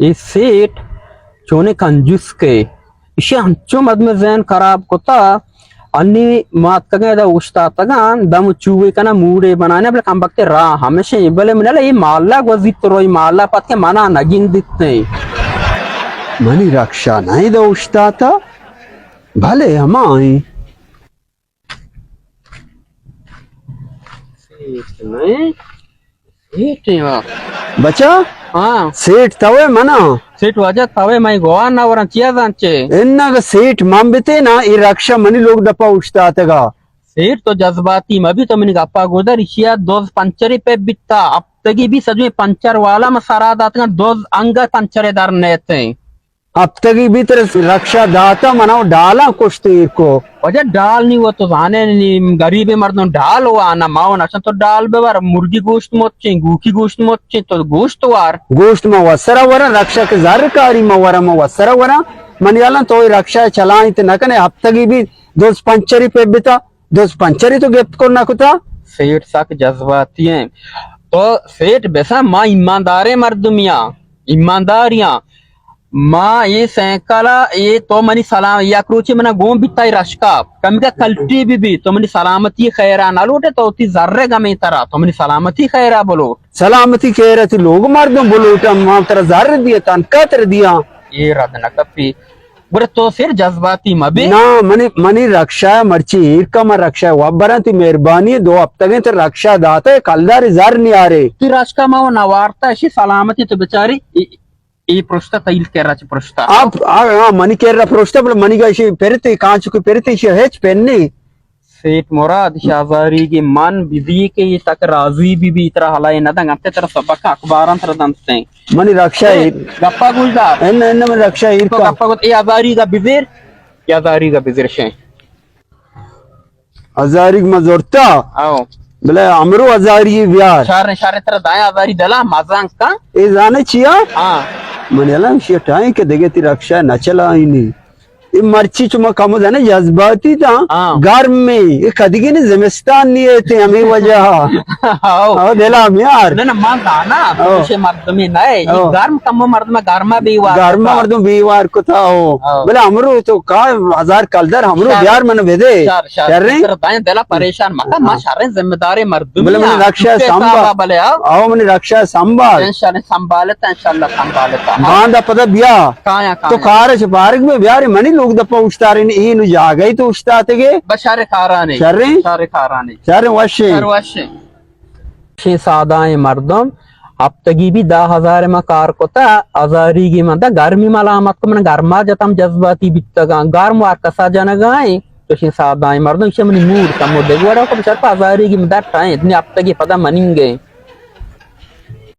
A set چونیں کنجوس کے، ایشی انچو مردم ذہن خراب کتا۔ انی ما اتکگیں ادا اوشتاتگاں، دم چوے کنا موڑے بنانے، بلے کم بخت راہ ہمیشہ، بلے من اے مالا گوزیت روئی مالا پت کے منا نگندتے۔ منی رکشہ نہیں دا اوشتاتا، بلے ہما آئیں۔ سیٹ نہیں، سیٹ نہیں وا۔ بچا؟ ہاں۔ سیٹ توے منا؟ سیٹ واجہ توے، میں گوار نہ ورن، چیا زان چے؟ انگا سیٹ من بتے نا، اے رکشہ منی لوگ دپا اوشتاتگا۔ سیٹ تو جذباتی مبی، تو منی گپا گودر، ایشیا دوز پنچری پہ بیتا، ہفتگی بی سجویں پنچر والا ما سرا داتگاں، دوز انگا پنچرے در نیتیں۔ ہفتگی بیت رکشہ داتا، منا ڈالاں کشت ایر کو۔ واجہ ڈال نی و تو زانے نی، غریب مردم ڈال و آنا ما و نشن، تو ڈال ببر، مرگی گوشت مچیں، گوکی گوشت مچیں، تو گوشت وار۔ گوشت ما وسرا ورا، رکشہ کے زر کاری ما ورا، ما وسرا ورا۔ من یالاں تو رکشہ چلائیں تے نہ کنے، ہفتگی بی دوز پنچری پہ بتا، دوز پنچری تو گپت کر نہ کتا۔ سیٹ سک جذباتی ہیں۔ تو سیٹ بسا ما ایمانداریں مردمیاں، ایمانداریاں۔ ما اے سائیکل ء، اے تو منی سلام، یک روچے منا گون بیتا اے رشکا، کمکا کلٹی بی بی، تو منی سلامتی خیرا نہ لوٹے، تو تی زر گمیں ترا، تو منی سلامتی خیرا بلوٹ۔ سلامتی خیرا تی لوگ مردم بلوٹ، ما ترا زر دیا، تنکا تر دیا۔ اے رد نہ کپی۔ گڑا تو سر جذباتی مبے۔ نا، منی، منی رکشہ مرچی ایر کا، من رکشہ وابراں، تی مہربانی، دو ہفتگیں تر رکشہ داتا، کلدار زر نیارے۔ تی رشکا ما و نوارتا، اشی سلامتی تو بچاری۔ اے پرشتہ تئیل کرا چہ پرشتہ۔ آپ، آ، آ، منی کرا پرشتہ، بلے منی گا ایشی پرتے، کانچ کو پرتے، ایشی ہچ پن نہیں۔ سیٹ مراد، شاہ ہزاری گی من بزی کہ یہ تک راضی بی بی، ترا حلائے نہ دنگ، انتے ترا سبق اخباراں ترا دنتے۔ منی رکشہ اے، اے۔ گپا گوش دار۔ ان، ان من رکشہ ایر تو کا۔ گپا گوش، اے ہزاری گا بزیر، اے ہزاری گا بزیر شے۔ ہزاریگ ما زرتا۔ او۔ بلے امرو ہزاری بیار۔ شر، شر، ترا دائیں ہزاری دلا مزن کن۔ اے زانے چیا؟ ہاں۔ من الان شی ٹائیں کہ دگہ تی رکشہ نہ چلائینی۔ اے مرچی چما کمو زانے جذباتی تا۔ ہاں۔ گرم میں، اے کدیگی نے زمستان نہیں ایتے ہمیں وجہ۔ او۔ او دلا میار۔ نہ، نہ، ما زانا، او۔ تو شے مردمی نہ، اے او۔ گرم کمو مردم گرما بیوار گرما کتا۔ مردم بیوار کتا ہو۔ ہاں۔ بلے ہمرو تو کا ہزار کلدار ہمرو شر۔ بیار من بدے۔ شر، شر۔ شریں؟ ترا دائیں دلا پریشان مکن، ما ہاں۔ شریں ذمہ داریں مردم بلے منی ہاں۔ رکشہ چپے سنبھال۔ صاحب بلے آؤ۔ آؤ منی رکشہ سنبھال۔ انشاءاللہ سنبھالتا، انشاءاللہ سنبھالتا۔ ہاں۔ باندا پدا بیا۔ کایا، تو کایا۔ کارش پارگ میں بیاری منی لوگ دپا اوشتارین این جاگہی تو اوشتاتے گے۔ بشار کارانے۔ شریں؟ شر کارانے۔ شریں وشیں۔ شر وشیں۔ شیں سادائیں مردم، ہفتگی بی دہ ہزار ما کار کتا، ہزاری گی من دا گرمی ملامت کو، من گرما جتم جذباتی بیتگاں، گرم وار کسا جنگائیں، تو شیں سادائیں مردم، شیں منی موڈ کمو دگوڑا کو، بچار پا ہزاری گی من دا ٹائیں، اتنی ہفتگی پدا مننگے۔